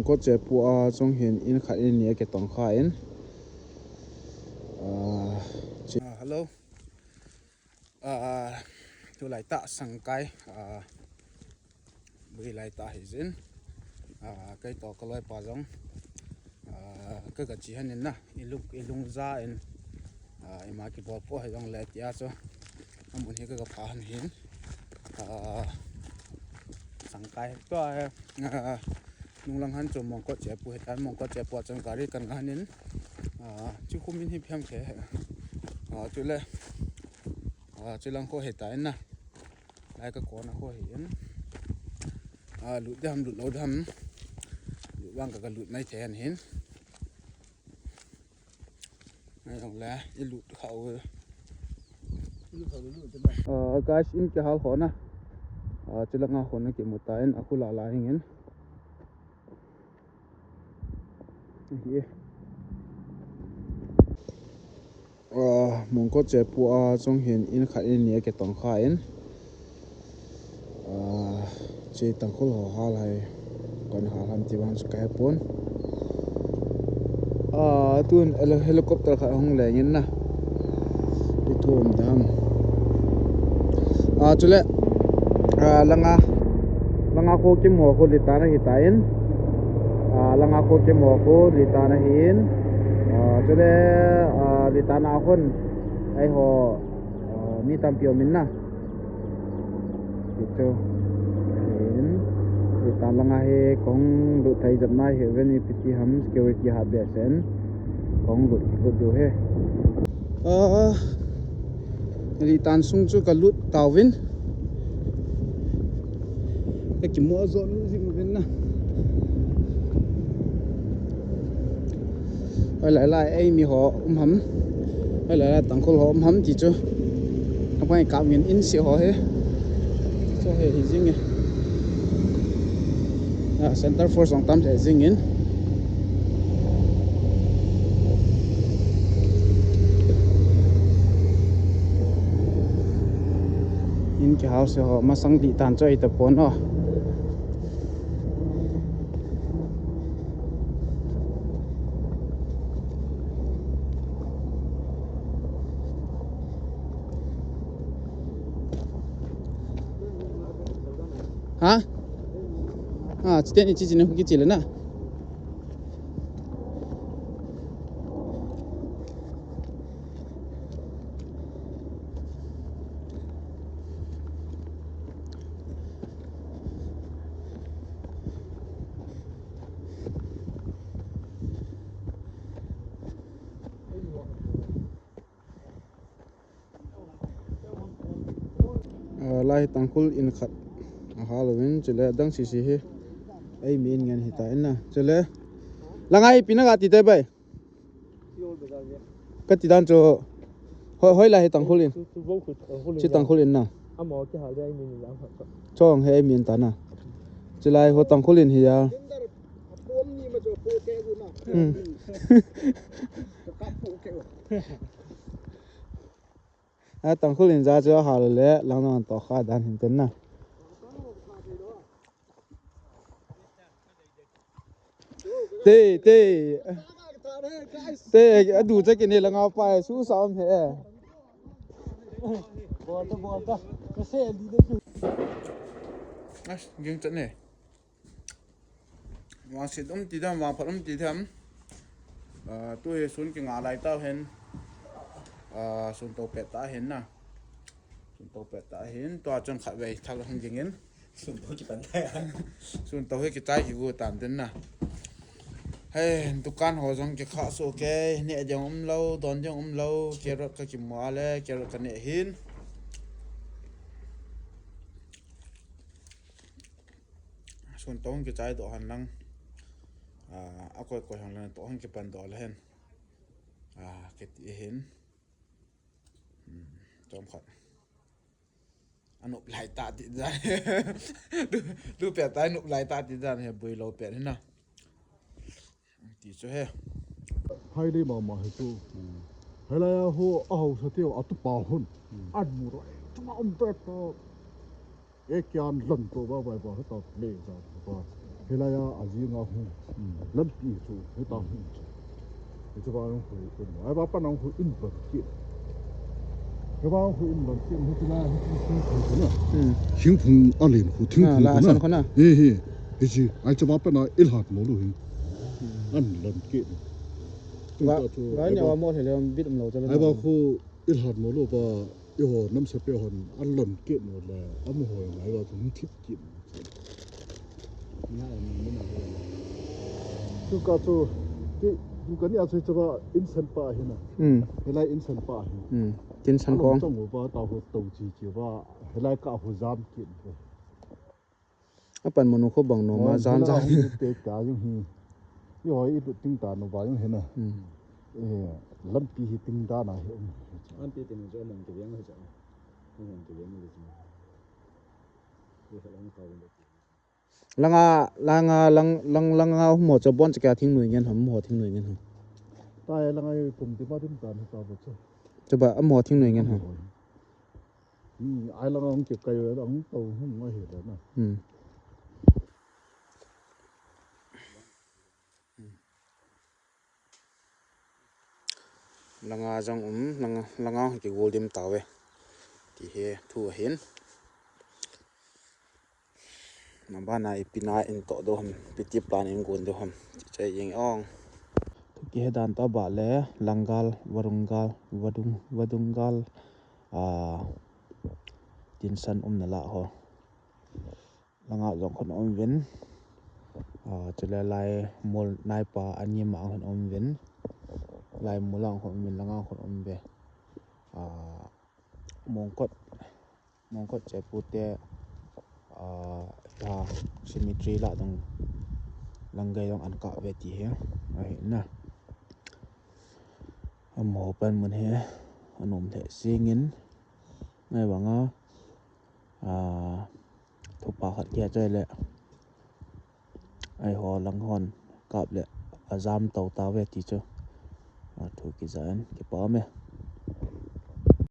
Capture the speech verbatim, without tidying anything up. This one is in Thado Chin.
Kot chepu a chung hin in khat in ni a kitong kha in. Ah, chi- Ah, hello. Ah, tulai tah sangkai, ah, bui lai tah hi jin. Ah, kei toh ka loipa jong. Ah, ka ga chi han in na, i lung, i lung ja in. Ah, ima kibol po hi jong le tia chu. Amun hi ka ga pha han hin. Ah, sangkai to, ah, nunglang han chu Mongkot chepu hi tan, Mongkot chepu a chun gari kan la han in. Ah, chu khum in hi phiam khe. Ah, chu le. Ah, chu lang kho hi ta in na. Lai ka kona kho hi in. Ah, lut dam, lut lo dam. Lut vang ka, ka lut mai the han hin. Ngai jong le, i lut kha u. Lut kha u, lut te na. Ah, guys, in kihal kho na. Ah, chilanga kho na kimu ta in, a khu la la hing in. Ahi. Ah, Mongkot chepu a chung hin in khat in ni a kitong kha in. Ah, chi Tangkhul ho hal hai. Kon hal ham ti vang chu ka he pon. Ah, tun heli-, helicopter khat hung leng in na. Ti thum dam. Ah, chule. Ah, langa. Langa kho kimu khu Litan a hi ta in. Ah, langa kho kimu khu Litan a hi in. Ah, chule, ah, Litan a khun. Eiho, ah, mi tampi um in na. Ti chu. Hin, Litan langa hi kong lut thei jep nai hi ven ipi ti ham security ha behseh in. Kong lut, lut diu hi. Ah, Litan sung chu ka lut tauvin. Ka kimu a jong lut jing uvin na. Hoilai lai, ei mi ho um ham. Hoilai lai, Tangkhul ho um ham ti chu. Apai kap ngin in se ho hi. Chu hi hi jing e. Ah, center force jong tam se jing in. In kihal se ho, masang Litan chu ahi ta pon o. Ha? Ha, chiteni chi chini huki chile na. Ah, lai Tangkhul in khat. Ahal uvin, chule dang sisi hi. Ei mi in ngen hi ta in na. Chule. Langa hi ipi na ga ti te bai. Ka ti dan chu. Hoi, hoilai hi Tangkhul in. Chu, chu vo khu Tangkhul in. Chi Tangkhul in na. Amo kihal le ei mi in lang khat. Chong hi ei mi in ta na. Chulai ho Tangkhul in hi a. Hmm. A Tangkhul in ja chu ahal le, lang nang to kha dan hin ten na. Te, te. Te, adu cha kine langa pa, su sa um he. Bol ta, bol ta. Ka se di de chu. As, ging chat ne. Vangset um ti dam, vangphat um ti dam. Ah, tu hi sun kinga lai tau hen. Ah, sun to pet ta hen na. Sun to pet ta hen. Tua chun khatvei thak hung ding in. Sun to kipan tai a. Sun to hi kichai kigu tan den na. Hei, dukan ho jong kikha so ke, ne ding um lo, don ding um lo, carrot ka kimu a le, carrot ka ne hin. Sun to hung kichai doh han lang. Ah, a koi koi hung lang to hung kipan doh le hen. Ah, kiti hin. Hmm, chom khat. Anop lai ta ti dan. Du, du pet tai nop lai ta ti dan he bui lo pet hin na. Ti chu he. Hai dei mama hi chu. Hmm. Hai lai a ho, a ho sa teu, a tu pa hun. Hmm. An mu ro, tu ma um ta ta. E kian lan to ba bai ba ta le ja ba. Hilai a ajing a hung. Lampi chu, hita hung chu. Hichu ba hung hui in. Ai ba pa nang hui in ba ki. Hiba hui in ba ki, hichu la, hichu sing phung chu na. Hmm. Sing phung a len khu, thing Ah, phung la khu na. San khu na. He, he. Hichu, ai chu ba pa na ilhat mo lu hin. Hmm. An lam ki. Ga, Tung ta chu, ga ai nya ba wa mo le le bit um lo cha le Ai ba na. Khu ilhat mo lu ba, iho nam sa pe hon, an lam ki no le, am ho ngai ba chu hung thip ki. Tuka chu, ki, tuka ni a chu chaba insan pa hi na. Hmm. Hilai insan pa hi. Hmm. Tinsan Alom kong. Chang upa ta ho to chi chi ba. Hilai ka ho jam ki. Apan manu kho bang no ma Hoi, jan hilai jan. Ho te ta yung hi. Ni hoi i tu ting ta no ba yung hi na. Hmm. Eh, lampi hi ting ta na hi um. Lampi ting jo mang ki yang hi cha. Mang ki yang hi cha. Langa, langa, lang, lang, langa, mo cha bon cha kya thing nui ngen ham, mo thing nui ngen ham. Ta ya langa kum ti ma dim ta ni ta bo cha. Cha ba, mo thing nui ngen ham. Hmm, ai langa ang ke kai ang to hum ngai he da na. Hmm. Langa jong um, langa, langa hung kigol dim tauve. Ti hi thu ahin. Nabana ipi na in to do ham, ipi ti plan in gon do ham. Ti chai jing ong. Thu kihe dan ta ba le, langgal, varunggal, vadung, vadunggal, ah, tinsan umna la ho. Langa jong khun um vin. Ah, chule lai mol naipa ani ma khun um vin. Lai mol ang khun um vin, langa khun um ve. Ah, mongkot, mongkot che pute, ah, ha, cemetery la dong, lang gai dong an ka ve ti he. Ai na. Amo pan mun he, anom the singin. Ngai banga, ah, thupa khat kia choi le. Ai ho lang hon kap le ajam tau tau ve ti chu. A thu kijan kipa me.